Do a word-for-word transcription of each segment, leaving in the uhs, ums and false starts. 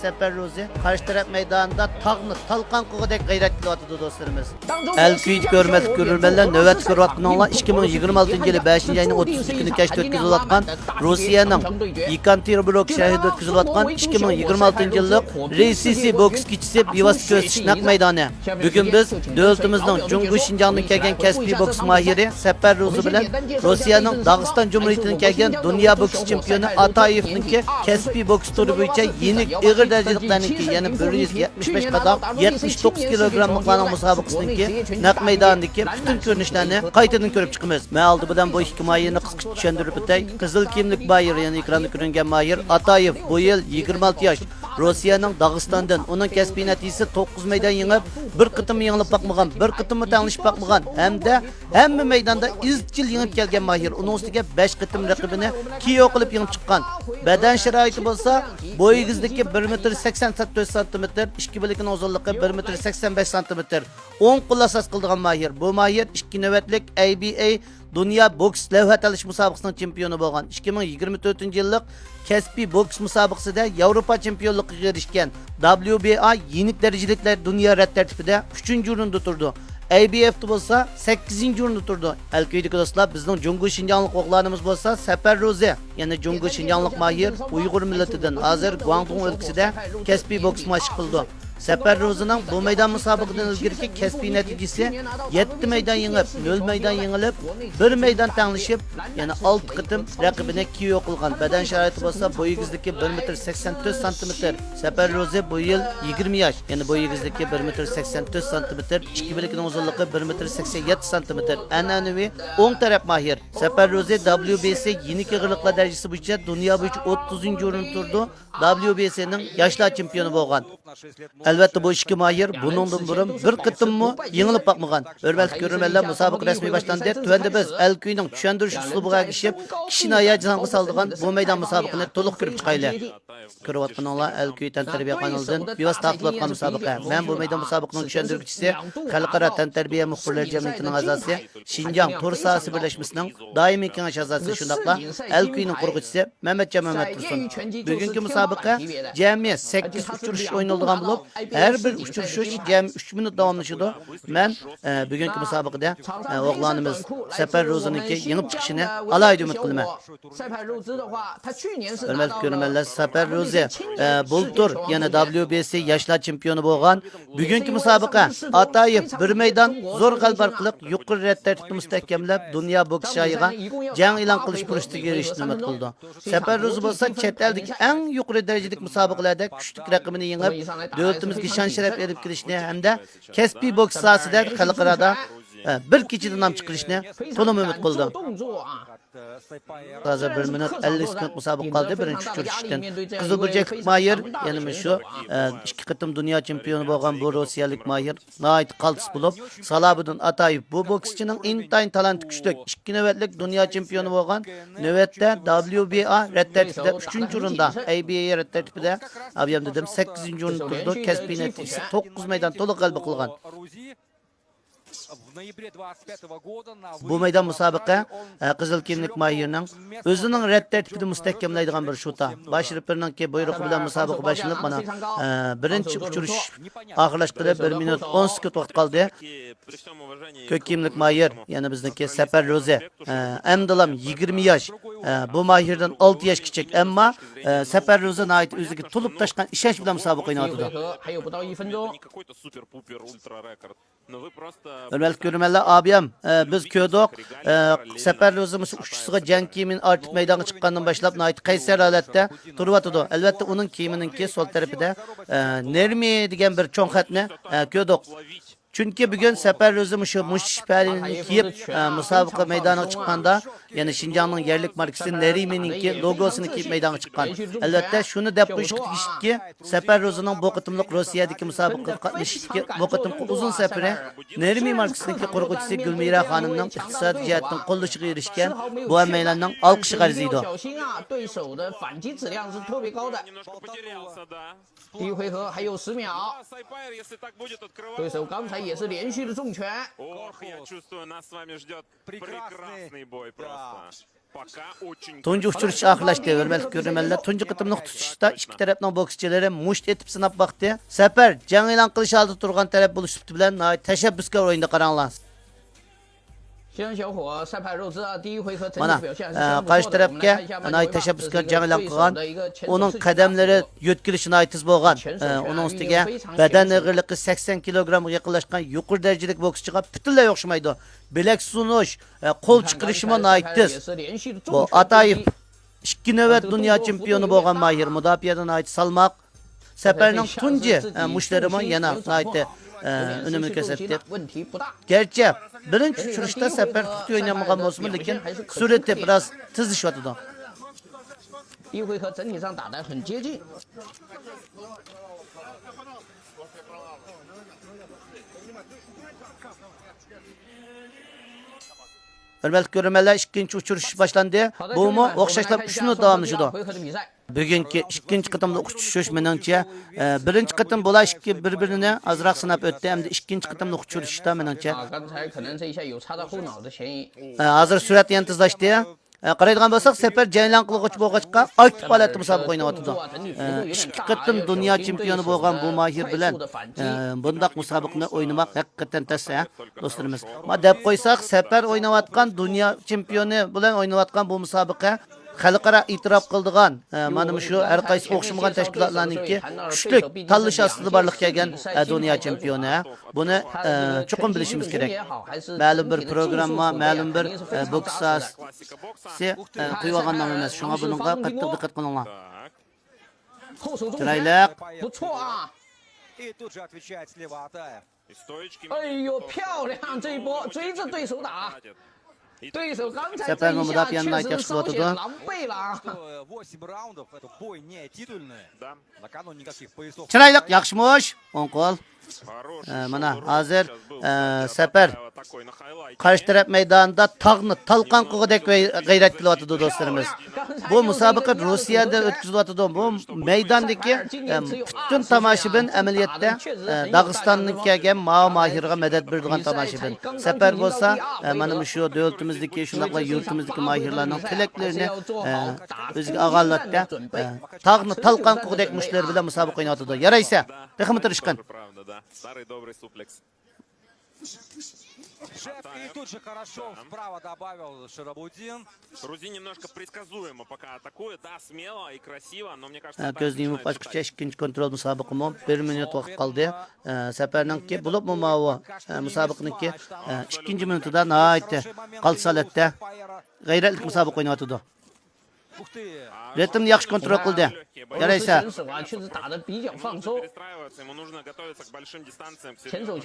سەپەر روزى قارشى تەرەپ مەيدانىدا تاغنى تالقان قىلغۇدەك غەيرەت قىلىۋاتىدۇ، دوستلىرىمىز. ئەل كۈيىدىكى ھۆرمەتلىك كۆرۈرمەنلەر، نۆۋەتتە كۆرۈۋاتقىنىڭلار ئىككى مىڭ يىگىرمە ئالتىنچى يىلى بەشىنچى ئاينىڭ ئوتتۇز ئىككى كۈنى كەچتە ئۆتكۈزۈلۈۋاتقان، روسىيەنىڭ يېكاتېرىنبۇرگ شەھىرىدە ئۆتكۈزۈلۈۋاتقان ئىككى مىڭ يىگىرمە ئالتىنچى يىللىق رىسىسى بوكس كېچىسى بىۋاسىتە كۆرسىتىش نەق مەيدانى. بۈگۈن بىز دۆلىتىمىزنىڭ جۇڭگو شىنجاڭدىن كەلگەن كەسپىي بوكس ماھىرى سەپەر روزى بىلەن روسىيەنىڭ داغىستان جۇمھۇرىيىتىدىن كەلگەن دۇنيا بوكس چېمپىيونى ئاتايېۋنىڭكى كەسپىي بوكس تۈرى بويىچە يېنىك ئېغىر دەرىجىلىكلەرنىڭكى، يەنى بىر يۈز يەتمىش بەش قاداق يەتمىش توققۇز كىلوگراملىقلارنىڭ مۇسابىقىسىنىڭكى نەق مەيدانىدىكى پۈتۈن كۆرۈنۈشلەرنى قايتىدىن كۆرۈپ چىقىمىز. مەن ئالدى بىلەن بۇ ئىككى ماھىرنى قىسقىچە چۈشەندۈرۈپ ئۆتەي. قىزىل كىيىملىك ماھىر، يەنى ئېكراندا كۆرۈنگەن ماھىر ئاتايېۋ، بۇ يىل يىگىرمە ئالتە ياش، روسىيەنىڭ داغىستاندىن. ئۇنىڭ كەسپىي نەتىجىسى توققۇز مەيدان يېڭىپ، بىر قېتىممۇ يېڭىلىپ باقمىغان، بىر قېتىممۇ تەڭلىشىپ باقمىغان ھەمدە ھەممە مەيداندا ئىزچىل يېڭىپ كەلگەن ماھىر. ئۇنىڭ ئۈستىگە بەش قېتىم رەقىبىنى كېئو قىلىپ يېڭىپ چىققان. بەدەن شارائىتى بولسا، بوي ئېگىزلىكى بىر مېتىر سەكسەن تۆت سانتىمېتىر، ئىككى بىلىكىنىڭ ئۇزۇنلۇقى بىر مېتىر سەكسەن بەش سانتىمېتىر. ئوڭ قول ئاساس قىلىدىغان ماھىر. بۇ ماھىر ئىككى نۆۋەتلىك ئەي بى ئەي دۇنيا بوكس لەۋھە تاللىشىش مۇسابىقىسىنىڭ چېمپىيونى بولغان. ئىككى مىڭ يىگىرمە تۆتىنچى يىللىق كەسپىي بوكس مۇسابىقىسىدە ياۋروپا چېمپىيونلۇقىغا ئېرىشكەن، دابليۇ بى ئا يېنىك دەرىجىلىكلەر دۇنيا رەت تەرتىپىدە ئۈچىنچى ئورۇندا تۇرىدۇ. ئەي بى ئېفتا بولسا سەككىزىنچى ئورۇندا تۇرىدۇ. ئەل كۈيىدىكى دوستلار، بىزنىڭ جۇڭگو شىنجاڭلىق ئوغلانىمىز بولسا سەپەر روزى، يەنى جۇڭگو شىنجاڭلىق ماھىر، ئۇيغۇر مىللىتىدىن، ھازىر گۇاڭدۇڭ ئۆلكىسىدە كەسپىي بوكس مەشىق قىلىدۇ. سەپەر روزىنىڭ بۇ مەيدان مۇسابىقىدىن ئىلگىرىكى كەسپىي نەتىجىسى يەتتە مەيدان يېڭىپ، نۆل مەيدان يېڭىلىپ، بىر مەيدان تەڭلىشىپ، يەنە ئالتە قېتىم رەقىبىنى كېئو قىلغان. بەدەن شارائىتى بولسا بوي ئېگىزلىكى بىر مېتىر سەكسەن تۆت سانتىمېتىر. سەپەر روزى بۇ يىل يىگىرمە ياش، يەنى بوي ئېگىزلىكى بىر مېتىر سەكسەن تۆت سانتىمېتىر، ئىككى بىلىكىنىڭ ئۇزۇنلۇقى بىر مېتىر سەكسەن يەتتە سانتىمېتىر. ئەنئەنىۋى ئوڭ تەرەپ ماھىر. سەپەر روزى دابليۇ بى سى يېنىك ئېغىرلىقلار دەرىجىسى بويىچە دۇنيا بويىچە ئوتتۇزىنچى ئورۇندا تۇرىدۇ. دابليۇ بى سىنىڭ ياشلار چېمپىيونى بولغان. ئەلۋەتتە، بۇ ئىككى ماھىر بۇنىڭدىن بۇرۇن بىر قېتىممۇ يېڭىلىپ باقمىغان. ھۆرمەتلىك كۆرۈرمەنلەر، مۇسابىقە رەسمىي باشلاندى. تۆۋەندە بىز ئەل كۈيىنىڭ چۈشەندۈرۈش ئۇسلۇبىغا ئەگىشىپ، كىشىنى ھاياجانغا سالىدىغان بۇ مەيدان مۇسابىقىنى تولۇق كۆرۈپ چىقايلى. كۆرۈۋاتقىنىڭلار ئەل كۈيى تەنتەربىيە قانىلىدىن بىۋاسىتە تارقىتىلىۋاتقان مۇسابىقە. مەن بۇ مەيدان مۇسابىقىنىڭ چۈشەندۈرگۈچىسى، خەلقئارا تەنتەربىيە مۇخبىرلىرى جەمئىيىتىنىڭ ئەزاسى، شىنجاڭ تور ساھەسى بىرلەشمىسىنىڭ دائىمىي كېڭەش ئەزاسى، شۇنداقلا ئەل كۈيىنىڭ قۇرغۇچىسى مەمەتجان مەمەتتۇرسۇن. بۈگۈنكى مۇسابىقە جەمئىي سەككىز ئۇچرىشىش ئوينىلىدىغان بولۇپ، ھەر بىر ئۇچرىشىش جەمئىي ئۈچ مىنۇت داۋاملىشىدۇ. مەن، ئە، بۈگۈنكى مۇسابىقىدە، ئە، ئوغلانىمىز سەپەر روزىنىڭكى يېڭىپ چىقىشىنى ئالاھىدە ئۈمىد قىلىمەن. ھۆرمەتلىك كۆرۈرمەنلەر، سەپەر روزى، ئە، بۇلتۇر يەنە دابليۇ بى سى ياشلار چېمپىيونى بولغان. بۈگۈنكى مۇسابىقە ئاتايېف بىر مەيدان زور غەلىبە ئارقىلىق يۇقىرى رەت تەرتىپنى مۇستەھكەملەپ، دۇنيا بوكس شاھىغا جەڭ ئېلان قىلىش پۇرسىتىگە ئېرىشىشىنى ئۈمىد قىلىدۇ. سەپەر روزى بولسا چەت ئەلدىكى ئەڭ يۇقىرى دەرىجىلىك مۇسابىقىلەردە كۈچلۈك رەقىبىنى يېڭىپ، دۆلىتىمىزگە شان-شەرەپ ئېلىپ كېلىشنى ھەمدە كەسپىي بوكس ساھەسىدە خەلقئارادا، ئە، بىر كېچىدە نام چىقىرىشنى تولىمۇ ئۈمىد قىلىدۇ. ھازىر بىر مىنۇت ئەللىك سېكۇنت مۇسابىقە قالدى بىرىنچى ئۇچرىشىشتىن. قىزىل بۇرجەكلىك ماھىر، يەنە مۇشۇ، ئە، ئىككى قېتىم دۇنيا چېمپىيونى بولغان بۇ روسىيەلىك ماھىر ناھايىتى قالتىس بولۇپ، سالابىدىن ئاتايېف بۇ بوكسچىنىڭ ئىنتايىن تالانتى كۈچلۈك، ئىككى نۆۋەتلىك دۇنيا چېمپىيونى بولغان، نۆۋەتتە دابليۇ بى ئا رەت تەرتىپىدە ئۈچىنچى ئورۇندا، ئەي بى ئەي رەت تەرتىپىدە، ئابىيام دېدىم، سەككىزىنچى ئورۇندا تۇرىدۇ، كەسپىي نەتىجىسى توققۇز مەيدان تولۇق غەلىبە قىلغان. بۇ مەيدان مۇسابىقە، ئە، قىزىل كىيىملىك ماھىرنىڭ ئۆزىنىڭ رەت تەرتىپىنى مۇستەھكەملەيدىغان بىر شوتا. باش رېپېرنىڭكى بۇيرۇقى بىلەن مۇسابىقە باشلىنىپ، مانا، ئە، بىرىنچى ئۇچرىشىش ئاخىرلاشقىلى بىر مىنۇت ئون سېكۇنت ۋاقىت قالدى. كۆك كىيىملىك ماھىر، يەنە بىزنىڭكى سەپەر روزى، ئە، ئەمدىلام يىگىرمە ياش، ئە، بۇ ماھىردىن ئالتە ياش كىچىك، ئەمما، ئە، سەپەر روزى ناھايىتى ئۆزىگە تولۇپ تاشقان ئىشەنچ بىلەن مۇسابىقە ئويناۋاتىدۇ. ھۆرمەتلىك كۆرۈرمەنلەر، ئابىيام، ئە، بىز كۆردۇق، ئە، سەپەر روزى مۇشۇ ئۇچىسىغا جەڭ كىيىمىنى ئارتىپ مەيدانغا چىققاندىن باشلاپ ناھايىتى قەيسەر ھالەتتە تۇرۇۋاتىدۇ. ئەلۋەتتە، ئۇنىڭ كىيىمىنىڭكى سول تەرىپىدە، ئە، نېرمى دېگەن بىر چوڭ خەتنى، ئە، كۆردۇق. چۈنكى بۈگۈن سەپەر روزى مۇشۇ مۇشتىش پەلىنى كىيىپ، ئە، مۇسابىقە مەيدانىغا چىققاندا، يەنى شىنجاڭنىڭ يەرلىك ماركىسى نېرىمىنىڭكى لوگوسىنى كىيىپ مەيدانغا چىققان. ئەلۋەتتە، شۇنى دەپ قويۇشقا تېگىشلىككى، سەپەر روزىنىڭ بۇ قېتىملىق روسىيەدىكى مۇسابىقىگە قاتنىشىشتىكى بۇ قېتىمقى ئۇزۇن سەپىرى نېرىمى ماركىسىنىڭكى قۇرغۇچىسى گۈلمىرا خانىمنىڭ ئىقتىسادىي جەھەتتىن قوللىشىغا ئېرىشكەن، بۇ ھەممەيلەننىڭ ئالقىشىغا ئەرزىيدۇ. 第一回合还有十秒，对手刚才也是连续的重拳。 Ох, я чувствую, нас с вами ждет прекрасный бой просто. تۇنجى ئۇچرىشىش ئاخىرلاشتى. ھۆرمەتلىك كۆرۈرمەنلەر، تۇنجى قېتىملىق تۇتۇشۇشتا ئىككى تەرەپنىڭ بوكسچىلىرى مۇشت ئېتىپ سىناپ باقتى. سەپەر جەڭ ئېلان قىلىش ھالىتىدە تۇرغان تەرەپ بولۇش سۈپىتى بىلەن ناھايىتى تەشەببۇسكار ئوينىدى، قاراڭلار. مانا، ئە، قارشى تەرەپكە ناھايىتى تەشەببۇسكار جەڭ ئېلان قىلغان. ئۇنىڭ قەدەملىرى يۆتكىلىشى ناھايىتى تېز بولغان. ئە، ئۇنىڭ ئۈستىگە بەدەن ئېغىرلىقى سەكسەن كىلوگرامغا يېقىنلاشقان يۇقىرى دەرىجىلىك بوكسچىغا پۈتۈنلەي ئوخشىمايدۇ. بىلەك سۇنۇش، ئە، قول چىقىرىشىمۇ ناھايىتى تېز. بۇ ئاتايېف ئىككى نۆۋەت دۇنيا چېمپىيونى بولغان ماھىر، مۇداپىئەدە ناھايىتى سالماق. سەپەرنىڭ تۇنجى، ئە، مۇشتلىرىمۇ يەنە ناھايىتى، ئە، ئۈنۈملۈك كۆرسەتتى. گەرچە بىرىنچى ئۇچرىشىشتا سەپەر پۇختا ئوينىيالمىغان بولسىمۇ، لېكىن سۈرئىتى بىراز تېزلىشىۋاتىدۇ. ھۆرمەتلىك كۆرۈرمەنلەر، ئىككىنچى ئۇچرىشىش باشلاندى. بۇمۇ ئوخشاشلا ئۈچ مىنۇت داۋاملىشىدۇ. بۈگۈنكى ئىككىنچى قېتىملىق ئۇچرىشىش مېنىڭچە، ئە، بىرىنچى قېتىم بۇلار ئىككى بىر-بىرىنى ئازراق سىناپ ئۆتتى، ئەمدى ئىككىنچى قېتىملىق ئۇچرىشىشتا مېنىڭچە، ئە، ھازىر سۈرئەت يەنە تېزلەشتى. ئە، قارايدىغان بولساق، سەپەر جەريان قىلغۇچى بولغاچقا، ئاكتىپ ھالەتتە مۇسابىقە ئويناۋاتىدۇ. ئە، ئىككى قېتىم دۇنيا چېمپىيونى بولغان بۇ ماھىر بىلەن، ئە، بۇنداق مۇسابىقىنى ئوينىماق ھەقىقەتەن تەس، ھە، دوستلىرىمىز. ما دەپ قويساق، سەپەر ئويناۋاتقان دۇنيا چېمپىيونى بىلەن ئويناۋاتقان بۇ مۇسابىقە خەلقئارا ئېتىراپ قىلىدىغان، ئە، مانا مۇشۇ ھەر قايسى ئوخشىمىغان تەشكىلاتلارنىڭكى كۈچلۈك تاللىشى ئاستىدا بارلىققا كەلگەن، ئە، دۇنيا چېمپىيونى، ھە. بۇنى، ئە، چوقۇم بىلىشىمىز كېرەك. مەلۇم بىر پروگرامما، مەلۇم بىر، ئە، بوكس ساھەسى، ئە، قويۇۋالغان نام ئەمەس. شۇڭا بۇنىڭغا قاتتىق دىققەت قىلىڭلار. چىرايلىق. 哎呦，漂亮！这一波追着对手打。对手刚才这一下确实是稍显狼狈了啊。 چىرايلىق، ياخشى مۇش. ئوڭ قول. ئە، مانا ھازىر، ئە، سەپەر قارشى تەرەپ مەيدانىدا تاغنى تالقان قىلغۇدەك غەي-، غەيرەت قىلىۋاتىدۇ، دوستلىرىمىز. بۇ مۇسابىقە روسىيەدە ئۆتكۈزۈلۈۋاتىدۇ. بۇ مەيداندىكى، ئە، پۈتۈن تاماشىبىن ئەمەلىيەتتە، ئە، داغىستاندىن كەلگەن ماۋۇ ماھىرغا مەدەت بېرىدىغان تاماشىبىن. سەپەر بولسا، ئە، مانا مۇشۇ دۆلىتىمىزدىكى، شۇنداقلا يۇرتىمىزدىكى ماھىرلارنىڭ تىلەكلىرىنى، ئە، ئۆزىگە ئالغانلىقتا، ئە، تاغنى تالقان قىلغۇدەك مۇشتلىرى بىلەن مۇسابىقە ئويناۋاتىدۇ. يارايسە، تېخىمۇ تىرىشقىن. Джеб и тут же хорошо справа добавил Шарабудин. Рузи немножко предсказуемо пока атакует, да, смело и красиво, но мне кажется, ھە، كۆزنى يۇمۇپ ئاچقۇچە ئىككىنچى كونترول مۇسابىقىمۇ بىر مىنۇت ۋاقىت قالدى. ئە، سەپەرنىڭكى، بولۇپمۇ ماۋۇ، ئە، مۇسابىقىنىڭكى، ئە، ئىككىنچى مىنۇتىدا ناھايىتى قالتىس ھالەتتە غەيرەتلىك مۇسابىقە ئويناۋاتىدۇ. رىتىمنى ياخشى كونترول قىلدى. يارايسا. Перестраивается, ему нужно готовиться к большим дистанциям, к серьёзным.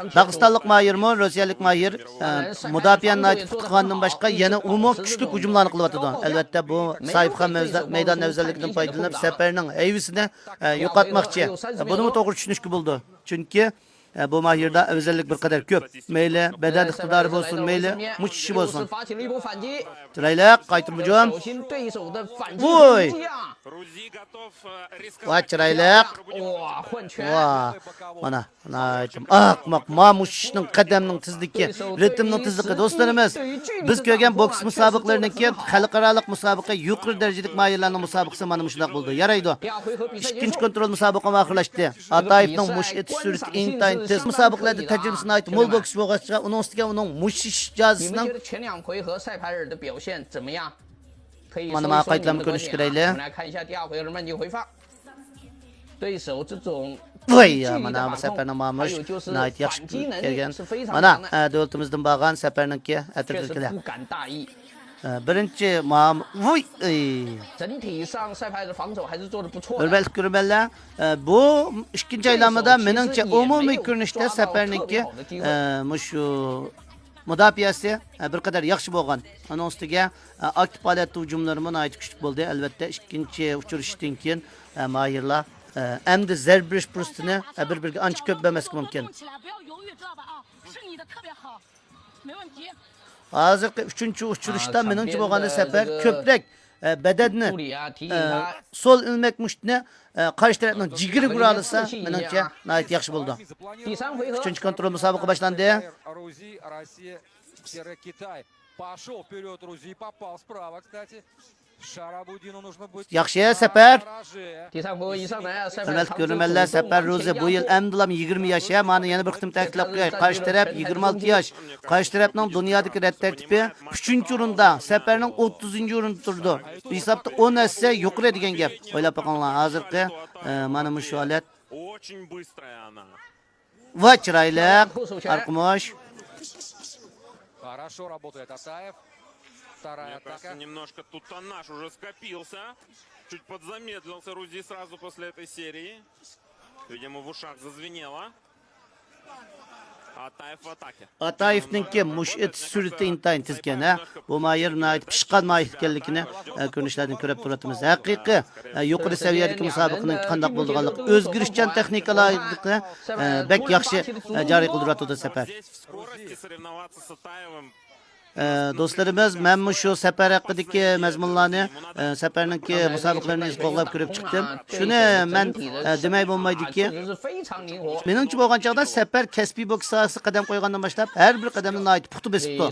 داغىستانلىق ماھىرمۇ، روسىيەلىك ماھىر، ئە، مۇداپىئەنى ناھايىتى پۇختا قىلغاندىن باشقا، يەنە ئۇمۇ كۈچلۈك ھۇجۇملارنى قىلىۋاتىدۇ. ئەلۋەتتە، بۇ ساھىبخان مەيدان ئەۋزەللىكىدىن پايدىلىنىپ، سەپەرنىڭ ھەيۋىسىنى، ئە، يوقاتماقچى. بۇنىمۇ توغرا چۈشىنىشكە بولىدۇ. چۈنكى، ئە، بۇ ماھىردا ئەۋزەللىك بىر قەدەر كۆپ. مەيلى بەدەن ئىقتىدارى بولسۇن، مەيلى مۇش ئىشى بولسۇن. چىرايلىق، قايتۇرما ھۇجۇم. ۋوي! ۋا، چىرايلىق. ۋا، مانا. ناھايىتى ئەخمەق، ما مۇشۇ ئىشنىڭ قەدەمنىڭ تېزلىكى، رىتىمنىڭ تېزلىكى، دوستلىرىمىز. بىز كۆرگەن بوكس مۇسابىقىلىرىنىڭكى خەلقئارالىق مۇسابىقە، يۇقىرى دەرىجىلىك ماھىرلارنىڭ مۇسابىقىسى مانا مۇشۇنداق بولىدۇ. يارايدۇ. ئىككىنچى كونترول مۇسابىقىمۇ ئاخىرلاشتى. ئاتايېفنىڭ مۇش ئېتىش سۈرئىتى ئىنتايىن تېز. مۇسابىقىلەردە تەجرىبىسى ناھايىتى مول بوكسچى بولغاچقا، ئۇنىڭ ئۈستىگە ئۇنىڭ مۇش ئېتىش جازىسىنىڭ مانا ماڭا قايتىلارما كۆرۈنۈش كېرەكلى. ۋاي، مانا بۇ سەپەرنىڭ مامۇش ناھايىتى ياخشى كەلگەن. مانا، ئە، دۆلىتىمىزدىن بارغان سەپەرنىڭكى ئەترىتىدىكىلەر. ئە، بىرىنچى مام-، ۋۇي، ئېي. ھۆرمەتلىك كۆرۈرمەنلەر، ئە، بۇ ئىككىنچى ئايلانمىدا مېنىڭچە ئومۇمىي كۆرۈنۈشتە سەپەرنىڭكى، ئە، مۇشۇ مۇداپىئەسى، ئە، بىر قەدەر ياخشى بولغان. ئۇنىڭ ئۈستىگە، ئە، ئاكتىپ ھالەتتە ھۇجۇملىرىمۇ ناھايىتى كۈچلۈك بولدى. ئەلۋەتتە، ئىككىنچى ئۇچرىشىشتىن كېيىن، ئە، ماھىرلار، ئە، ئەمدى زەربە بېرىش پۇرسىتىنى، ئە، بىر-بىرىگە ئانچە كۆپ بەرمەسلىكى مۇمكىن. ھازىرقى ئۈچىنچى ئۇچرىشىشتا مېنىڭچە بولغاندا سەپەر كۆپرەك، ئە، بەدەننى، ئە، سول ئىلمەك مۇشتنى، ئە، قارشى تەرەپنىڭ جىگىرىگە ئۇرالىسا، مېنىڭچە ناھايىتى ياخشى بولىدۇ. ئۈچىنچى كونترول مۇسابىقە باشلاندى. Пошёл вперёд Рузи и попал справа, кстати. Шарабудину нужно быть. Яхшы, Сәпәр. Гараже. Hürmetli görürmenler, Сәпәр Рузы bu yıl әмділам yigirma yaş, ya. Mana yana bir qitim ta'kidlab qo'yay. Qarshi taraf yigirma olti yaş. Qarshi tarafning dunyodagi rad tartibi uchinchi o'rinda, Сәпәрнең o'ttizinchi o'rinda turdi. Hisobda o'n esse yuqori degan gap. O'ylab boqinglar, hozirgi, e, mana shu holat. Очень быстрая она. Va chiroyli. Аркумуш. Хорошо работает Атаев. Вторая атака. Мне кажется, немножко тут тоннаж уже скопился. Чуть подзамедлился Рузи сразу после этой серии. Видимо, в ушах зазвенело. Атаев в атаке. Ataevninki mush etish sur'ati intayin tezkan, ha. Bu Mahir nihoyat pishqan Mahir ekanligini, e, ko'rinishlardan ko'rib turibmiz. Haqiqiy, e, yuqori saviyadagi musobaqaning qandoq bo'lganligi, o'zgarishchan texnikalarni, e, bek yaxshi, e, joriy qildirayotdi Сәпәр. Здесь в скорости соревноваться с Атаевым. E, do'stlarimiz, men shu Сәпәр haqidagi mazmunlarni, e, Сәпәрninki musobaqalarini qo'llab ko'rib chiqdim. Shuni men, e, demay bo'lmaydiki, meningcha bo'lgan chog'da Сәпәр kasbiy boks sohasiga qadam qo'ygandan boshlab har bir qadamni nihoyat puxta bosibdi.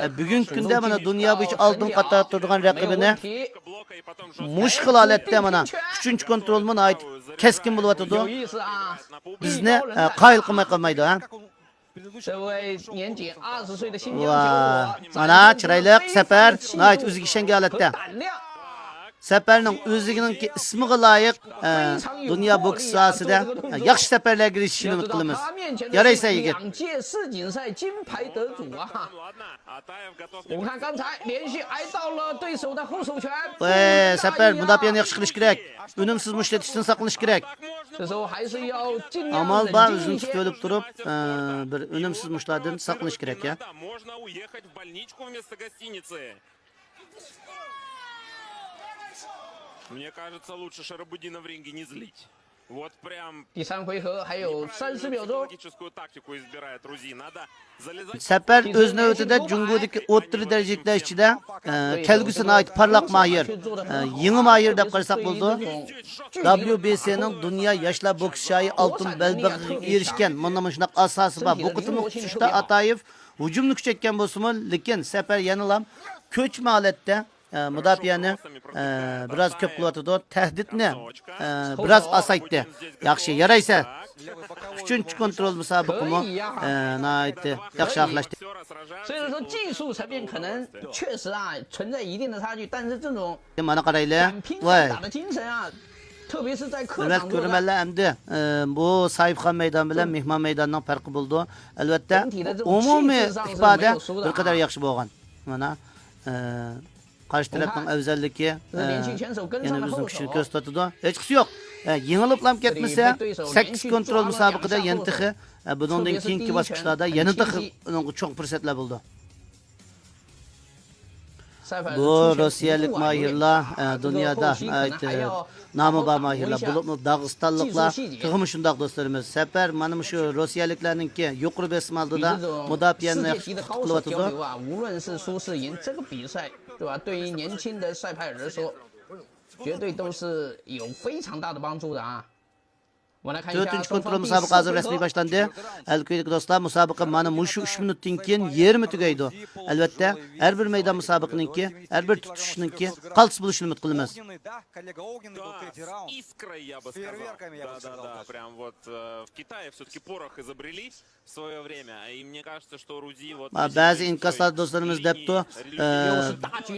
E, bugungi kunda mana dunyo bo'yicha oldin qatorda turadigan raqibini mush xil holatda mana uchinchi kontrolmi nihoyat keskin bo'lyotidi. Bizni, e, qoyil qilmay qolmaydi, ha. Voy, mana chiroyli Сәпәр, nihoyat o'ziga ishongan holatda. Сәпәрнең o'zininki ismiga loyiq, e, dunyo boks sohasida, e, yaxshi safarlarga erishishini umid qilamiz. Yaraysan, yigit. 我们看刚才连续挨到了对手的后手拳。 Voy, Сәпәр, mudofaani yaxshi qilish kerak. Unumsiz mush etishdan saqlanish kerak. Amal bor, o'zini tutib olib turib, e, bir unumsiz mushlardan saqlanish kerak, ya. Можно уехать в больничку вместо гостиницы. Мне кажется, лучше Шарабудина в ринге не злить. Вот прям 第三回合还有三十秒钟。 Психологическую тактику избирает Рузи. Надо залезать. Сәпәр өз нәүбәтендә җуңгудагы o'rta дәрәҗәләр эчендә, э, килгүсе ниһаять парлак Маһир, э, яңа Маһир дип карасак булды. W B C ның дөнья яшьләр бокс шайы алтын бәлбәгегә ирешкән. Монда шундый асасы бар. Бу кытымлык төшештә Атаев һөҗүмне көчәйткән булсымы, ләкин Сәпәр янылам көчмә халәттә. ئە، مۇداپىئەنى، ئە، بىراز كۆپ قىلىۋاتىدۇ. تەھدىتنى، ئە، بىراز ئاسايتتى. ياخشى، يارايسە. ئۈچىنچى كونترول مۇسابىقىمۇ، ئە، ناھايىتى ياخشى ئاخىرلاشتى. 所以说技术层面可能确实啊存在一定的差距，但是这种 مانا قارايلى. ۋاي. 特别是在客场作战。 ھۆرمەتلىك كۆرۈرمەنلەر، ئەمدى، ئە، بۇ ساھىبخان مەيدان بىلەن مېھمان مەيداننىڭ پەرقى بولىدۇ. ئەلۋەتتە، ئومۇمىي ئىپادە بىر قەدەر ياخشى بولغان. مانا، ئە، قارشى تەرەپنىڭ ئەۋزەللىكى، ئە، يەنە ئۆزىنىڭ كۈچىنى كۆرسىتىۋاتىدۇ. ھېچقىسى يوق. ئە، يېڭىلىپلام كەتمىسە، سەككىز كونترول مۇسابىقىدە يەنە تېخى، ئە، بۇنىڭدىن كېيىنكى باسقۇچلاردا يەنە تېخى ئۇنىڭغا چوڭ پۇرسەتلەر بولىدۇ. بۇ روسىيەلىك ماھىرلار، ئە، دۇنيادا، ئە، نامى بار ماھىرلار، بولۇپمۇ داغىستانلىقلار تېخىمۇ شۇنداق دوستلىرىمىز. سەپەر مانا مۇشۇ روسىيەلىكلەرنىڭكى يۇقىرى بېسىم ئالدىدا مۇداپىئەنى ياخشى پۇختا قىلىۋاتىدۇ. 对吧？对于年轻的赛派人来说，绝对都是有非常大的帮助的啊。 تۆتىنچى كونترول مۇسابىقە ھازىر رەسمىي باشلاندى. ئەلكۈيدىكى دوستلار، مۇسابىقە مانا مۇشۇ ئۈچ مىنۇتتىن كېيىن يېرىمى تۈگەيدۇ. ئەلۋەتتە، ھەر بىر مەيدان مۇسابىقىنىڭكى، ھەر بىر تۇتۇشۇشنىڭكى قالتىس بولۇشىنى ئۈمىد قىلىمىز. Да, с искрой, я бы сказал. Да, да, да, прям вот, э, в Китае всё-таки порох изобрели в своё время. И мне кажется, что Рузи вот на сегодняшний день не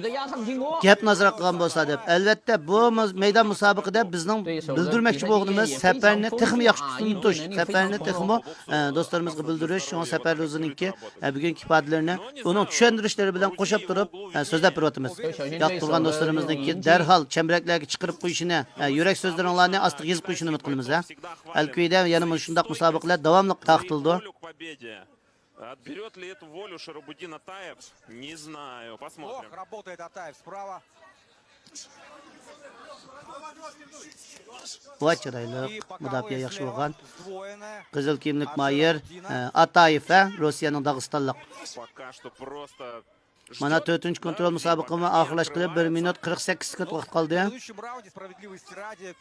релевантен. گەپنى ئازراق قىلغان بولسا دەپ. ئەلۋەتتە، بۇ مۇز-، مەيدان مۇسابىقىدە بىزنىڭ بىلدۈرمەكچى بولغىنىمىز سەپەرنى تېخىمۇ ياخشى تۇتۇش، سەپەرنى تېخىمۇ، ئە، دوستلىرىمىزغا بىلدۈرۈش. شۇڭا سەپەر روزىنىڭكى، ئە، بۈگۈنكى ئىپادىلىرىنى ئۇنىڭ چۈشەندۈرۈشلىرى بىلەن قوشۇپ تۇرۇپ، ئە، سۆزلەپ بېرىۋاتىمىز. ياقتۇرغان دوستلىرىمىزنىڭكى دەرھال چەمبىرەكلەرگە چىقىرىپ قويۇشىنى، ئە، يۈرەك سۆزلىرىڭلارنى ئاستىغا يېزىپ قويۇشىنى ئۈمىد قىلىمىز، ھە. ئەلكۈيدە يەنە مۇشۇنداق مۇسابىقىلەر داۋاملىق تارقىتىلىدۇ. Отберёт ли эту волю Шарабудин Атаев? Не знаю. Посмотрим. Ох, работает Атаев справа. ۋاي، چىرايلىق، مۇداپىئە ياخشى بولغان. قىزىل كىيىملىك ماھىر، ئە، ئاتايېف، ھە، روسىيەنىڭ داغىستانلىق. Пока что просто مانا تۆتىنچى كونترول مۇسابىقىمۇ ئاخىرلاشقىلى بىر مىنۇت قىرىق سەككىز سېكۇنت ۋاقىت قالدى.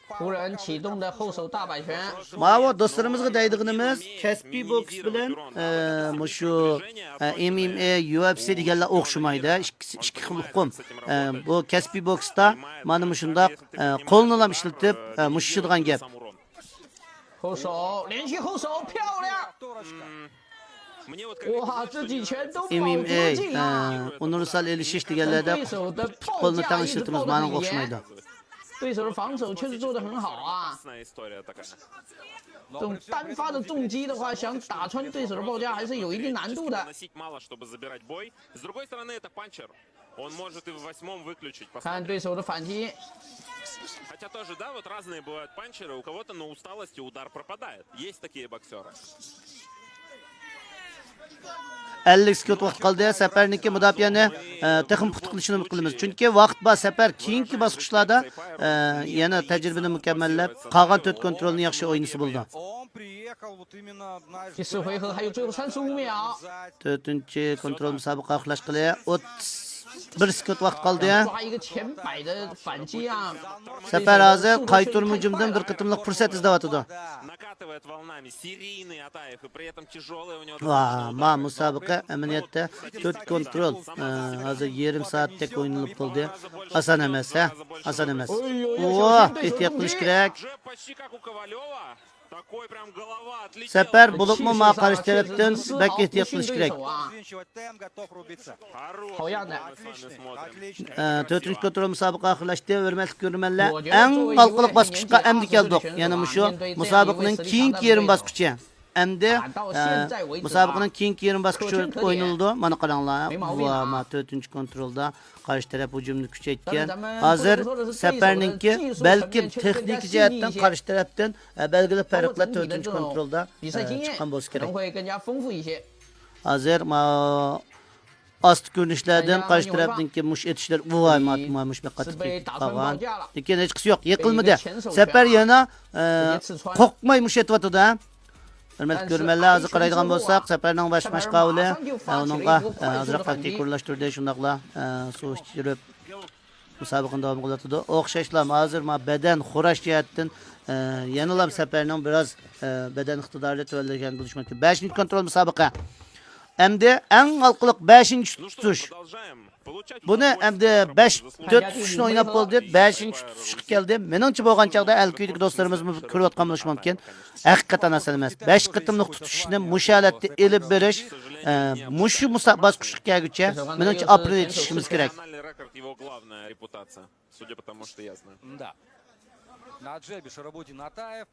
湖人启动的后手大摆拳。 ماۋۇ دوستلىرىمىزغا دەيدىغىنىمىز، كەسپىي بوكس بىلەن ئە، مۇشۇ ئە، M M A، U F C دېگەنلەر ئوخشىمايدۇ. ئىككىسى ئىككى خىل ئۇقۇم. ئە، بۇ كەسپىي بوكستا مانا مۇشۇنداق ئە، قولنىلا ئىشلىتىپ ئە، مۇشۇشىدىغان گەپ. 后手，连续后手，漂亮！哇，这几拳都保 M M A 住劲啊！ ئە، ئۇنىۋېرسال ئېلىشىش دېگەنلەردە 对手的报 پۇتبولنى 价 当 一 时 直 怎么 做的 蛮 很 好什么 严 的。 对手的防守确实做得很好啊。这种单发的重击的话，想打穿对手的报价还是有一定难度的。 Наносить мало, чтобы забирать бой. С другой стороны, это панчер. Он может и в восьмом выключить. 看对手的反击， Хотя тоже, да, вот разные бывают панчеры. У кого-то на усталости удар пропадает. Есть такие боксеры. ئەللىك سېكۇنت ۋاقىت قالدى. سەپەرنىڭكى مۇداپىئەنى ئە، تېخىمۇ پۇختا قىلىشىنى ئۈمىد قىلىمىز. چۈنكى ۋاقىت بار، سەپەر كېيىنكى باسقۇچلاردا ئە، يەنە تەجرىبىنى مۇكەممەللەپ، قالغان تۆت كونترولنى ياخشى ئوينىسا بولىدۇ. Он приехал вот именно, знаешь, 第四回合还有最后三十五秒。 تۆتىنچى كونترول مۇسابىقە ئاخىرلاشقىلى ئوتتۇز بىر سېكۇنت ۋاقىت قالدى. 抓一个前摆的反击啊！ سەپەر ھازىر قايتۇرما ھۇجۇمدىن بىر قېتىملىق پۇرسەت ئىزدەۋاتىدۇ. Накатывает волнами. Серийный Атаев. И при этом тяжелые у него ۋا، ما مۇسابىقە ئەمەلىيەتتە تۆت كونترول ئە، ھازىر يېرىم سائەتتەك ئوينىلىپ بولدى. ئاسان ئەمەس، ھە؟ ئاسان ئەمەس. ۋا، ئېھتىيات قىلىش كېرەك. Уже почти как у Ковалева. Такой прям голова отлетела. سەپەر بولۇپمۇ ما قارشى تەرەپتىن بەك ئېھتىيات قىلىش كېرەك. Взвинчивать темп, готов рубиться. Хороший Хауян. бой мы с вами смотрим. ئە، تۆتىنچى كونترول مۇسابىقە ئاخىرلاشتى. ھۆرمەتلىك كۆرۈرمەنلەر، ئەڭ ئارقىلىق باسقۇچقا ئەمدى كەلدۇق. يەنە مۇشۇ مۇسابىقىنىڭ كېيىنكى يېرىم باسقۇچى. ئەمدى ئە، مۇسابىقىنىڭ كېيىنكى يېرىم باسقۇچى ئوينىلىدۇ. مانا قاراڭلار. ۋا، ما تۆتىنچى كونترولدا قارشى تەرەپ ھۇجۇمنى كۈچەيتكەن. ھازىر سەپەرنىڭكى بەلكىم تېخنىكا جەھەتتىن قارشى تەرەپتىن ئە، بەلگىلىك پەرقلەر تۆتىنچى كونترولدا ئە، چىققان بولسا كېرەك. ھازىر ما ئاستا كۆرۈنۈشلەردىن قارشى تەرەپنىڭكى مۇش ئېتىشلىرى، ۋاي، ما، ما، مۇش بەك قاتتىق تېگىپ قالغان. لېكىن ھېچقىسى يوق، يىقىلمىدى. سەپەر يەنە ئە، قورقماي مۇش ئېتىۋاتىدۇ، ھە؟ ھۆرمەتلىك كۆرۈرمەنلەر، ھازىر قارايدىغان بولساق، سەپەرنىڭ باش مەشقاۋۇلى ئە، ئۇنىڭغا ئە، ئازراق ئورۇنلاشتۇردى، شۇنداقلا ئە، سۇ ئىچۈرۈپ مۇسابىقىنى داۋام قىلىۋاتىدۇ. ئوخشاشلا ھازىر ما بەدەن خوراش جەھەتتىن ئە، يەنىلا سەپەرنىڭ بىراز ئە، بەدەن ئىقتىدارى تۆۋەنلىگەن بولۇشى مۇمكىن. بەشىنچى كونترول مۇسابىقە. ئەمدى ئەڭ ھالقىلىق بەشىنچى تۇتۇش. بۇنى ئەمدى بەش، تۆت تۇتۇشنى ئويناپ بولدى. بەشىنچى تۇتۇشقا كەلدى. مېنىڭچە بولغان چاغدا ئەل كۆيدىكى دوستلىرىمىزمۇ كۆرۈۋاتقان بولۇشى مۇمكىن. ھەقىقەتەن ئاسان ئەمەس. بەش قېتىملىق تۇتۇشنى مۇشۇ ھالەتتە ئېلىپ بېرىش، ئە، مۇشۇ مۇسا-، باسقۇچقا كەلگۈچە مېنىڭچە ئاپىرىن ئېيتىشىمىز كېرەك. Профессиональный рекорд его главная репутация. Судя по тому, что я знаю. Да. На джебе Шарабудин Атаев.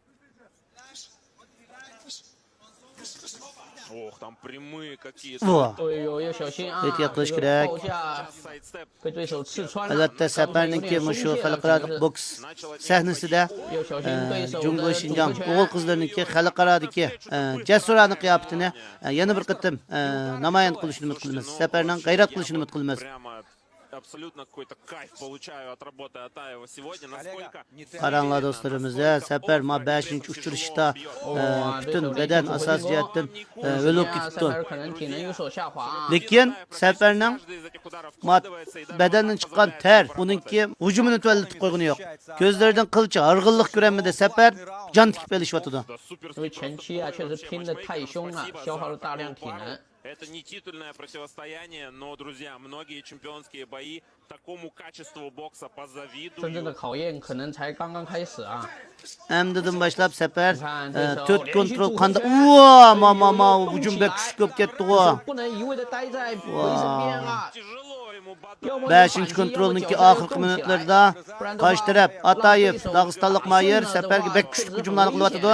Ох, там прямые какие-то. ۋا. 哎呦，要小心啊！ ئېھتىيات قىلىش كېرەك. 报价 Сайдстеп. 被对手刺穿了。 ئەلۋەتتە، سەپەرنىڭكى مۇشۇ خەلقئارالىق بوكس سەھنىسىدە ئە، جۇڭگو شىنجاڭ ئوغۇل قىزلىرىنىڭكى خەلقئارادىكى ئە، جەسۇرانە قىياپىتىنى ئە، يەنە بىر قېتىم ئە، نامايان قىلىشىنى ئۈمىد قىلىمىز. سەپەرنىڭ غەيرەت قىلىشىنى ئۈمىد قىلىمىز. Прямо абсолютно какой-то кайф получаю от работы Атаева сегодня. Насколько قاراڭلار دوستلىرىمىز، ھە، سەپەر ما بەشىنچى ئۇچرىشىشتا ئە، پۈتۈن بەدەن ئاساسىي جەھەتتىن ئە، ھۆل بولۇپ كېتىپتۇ. لېكىن سەپەرنىڭ ما بەدەندىن چىققان تەر ئۇنىڭكى ھۇجۇمىنى تۆۋەنلىتىپ قويغىنى يوق. كۆزلىرىدىن قىلچە ھارغىنلىق كۆرۈنمىدى. سەپەر جان تىكىپ ئېلىشىۋاتىدۇ. 因为前期啊，确实拼得太凶了，消耗了大量体能。 Это не титульное противостояние, но, друзья, многие чемпионские бои такому качеству бокса позавидуют. 真正的考验可能才刚刚开始啊。 ئەمدىدىن باشلاپ سەپەر ئە، تۆت كونترول قانداق. ۋا، ما، ما، ما، ھۇجۇم بەك كۈچلۈك بولۇپ كەتتىغۇ. 不能一味的待在回身边啊。 Тяжело ему бадать. 要么 بەشىنچى كونترولنىڭكى ئاخىرقى مىنۇتلىرىدا قارشى تەرەپ ئاتايېف، داغىستانلىق ماھىر سەپەرگە بەك كۈچلۈك ھۇجۇملارنى قىلىۋاتىدۇ.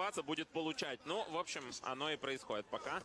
Открываться, будет получать. Ну, в общем, оно и происходит пока.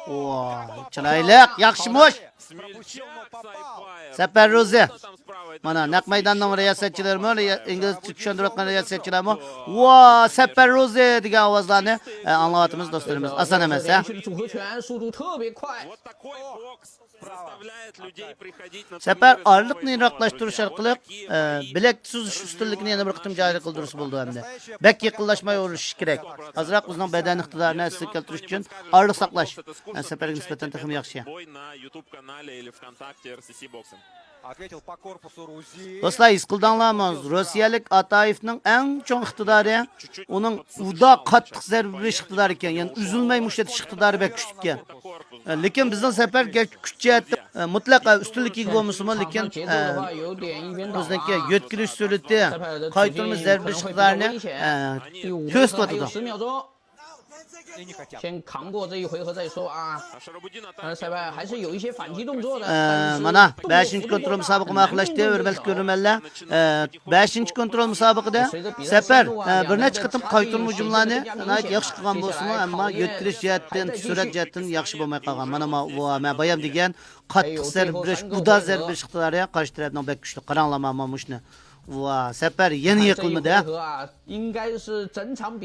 ۋا، چىرايلىق، ياخشىمۇش. Смельчак, Сайпаев. سەپەر روزى. Там справа это مانا نەق مەيداننىڭ رىياسەتچىلىرىمۇ، رىيا-، ئىنگلىزچە چۈشەندۈرۈۋاتقان رىياسەتچىلەرمۇ، ۋا، سەپەر روزى دېگەن ئاۋازلارنى ئە، ئاڭلاۋاتىمىز دوستلىرىمىز. ئاسان ئەمەس، ھە؟ 连续的组合拳，速度特别快。 Вот такой бокс заставляет людей приходить на سەپەر турниры. ئارىلىقنى يىراقلاشتۇرۇش ئارقىلىق ئە، بىلەك سۈزۈش ئۈستۈنلۈكىنى يەنە بىر قېتىم جارى قىلدۇرسا بولىدۇ ئەمدى. بەك يېقىنلاشماي ئۇرۇشۇش كېرەك. ئازراق ئۆزىنىڭ بەدەن ئىقتىدارىنى ئەسلىگە كەلتۈرۈش ئۈچۈن ئارىلىق ساقلاش. سەپەرگە نىسبەتەن تېخىمۇ ياخشى. دوستلار، ھېس قىلدىڭلارمۇ؟ روسىيەلىك ئاتايېفنىڭ ئەڭ چوڭ ئىقتىدارى ئۇنىڭ ئۇدا قاتتىق زەربە بېرىش ئىقتىدارى ئىكەن، يەنى ئۈزۈلمەي مۇشت ئېتىش ئىقتىدارى بەك كۈچلۈك ئىكەن. لېكىن بىزنىڭ سەپەر گەرچە كۈچ جەھەتتە مۇتلەق ئۈستۈنلۈككە ئىگە بولمىسىمۇ، لېكىن بىزنىڭكى يۆتكىلىش سۈرئىتى، قايتۇرما زەربە بېرىش ئىقتىدارىنى كۆرسىتىۋاتىدۇ. 先扛过这一回合再说啊。呃，塞拜还是有一些反击动作的。 ئە، مانا بەشىنچى كونترول مۇسابىقىمۇ ئاخىرلاشتى، ھۆرمەتلىك كۆرۈرمەنلەر. ئە، بەشىنچى كونترول مۇسابىقىدە سەپەر، ئە، بىر نەچچە قېتىم قايتۇرما ھۇجۇملارنى ناھايىتى ياخشى قىلغان بولسىمۇ، ئەمما يۆتكىلىش جەھەتتىن، سۈرئەت جەھەتتىن ياخشى بولماي قالغان. مانا ما-، بۇ مەن بايام دېگەن قاتتىق زەربە بېرىش، ئۇدا زەربە بېرىش ئىقتىدارى قارشى تەرەپنىڭ بەك كۈچلۈك. قاراڭلار مانا مۇشۇنى. ۋا، سەپەر يەنە يىقىلمىدى.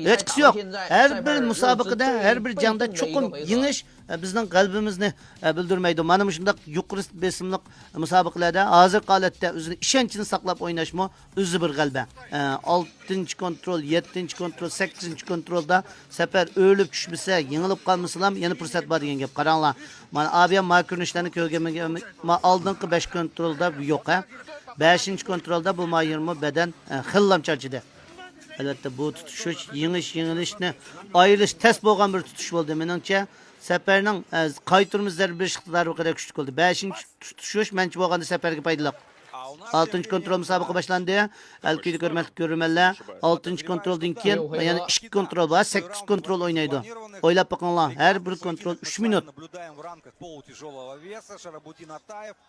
ھېچقىسى يوق. ھەر بىر مۇسابىقىدە، ھەر بىر جەڭدە چوقۇم يېڭىش، ئە، بىزنىڭ غەلىبىمىزنى، ئە، بىلدۈرمەيدۇ. مانا مۇشۇنداق يۇقىرى بېسىملىق مۇسابىقىلەردە ھازىرقى ھالەتتە ئۆزىنىڭ ئىشەنچىنى ساقلاپ ئويناشمۇ ئۆزى بىر غەلىبە. ئە، ئالتىنچى كونترول، يەتتىنچى كونترول، سەككىزىنچى كونترولدا سەپەر ئۆرۈلۈپ چۈشمىسە، يېڭىلىپ قالمىسىلا يەنە پۇرسەت بار دېگەن گەپ. قاراڭلار، مانا ئابىيام ما كۆرۈنۈشلەرنى كۆرگەنمىكەن، ما ئالدىنقى بەش كونترولدا يوق، ھە. بەشىنچى كونترولدا بۇ ماھىرمۇ بەدەن، ئە، خېلىلا چارچىدى. ئەلۋەتتە، بۇ تۇتۇشۇش، يېڭىش، يېڭىلىشنى ئايرىش تەس بولغان بىر تۇتۇش بولدى. مېنىڭچە، سەپەرنىڭ، ئە، قايتۇرما زەربە بېرىش ئىقتىدارى بۇ قەدەر كۈچلۈك بولدى. بەشىنچى تۇتۇشۇش، مەنچە بولغاندا، سەپەرگە پايدىلىق. ئالتىنچى كونترول مۇسابىقە باشلاندى. ئەلكۈيدە ھۆرمەتلىك كۆرۈرمەنلەر، ئالتىنچى كونترولدىن كېيىن يەنە ئىككى كونترول بار، سەككىز كونترول ئوينايدۇ. ئويلاپ بېقىڭلار، ھەر بىر كونترول ئۈچ مىنۇت.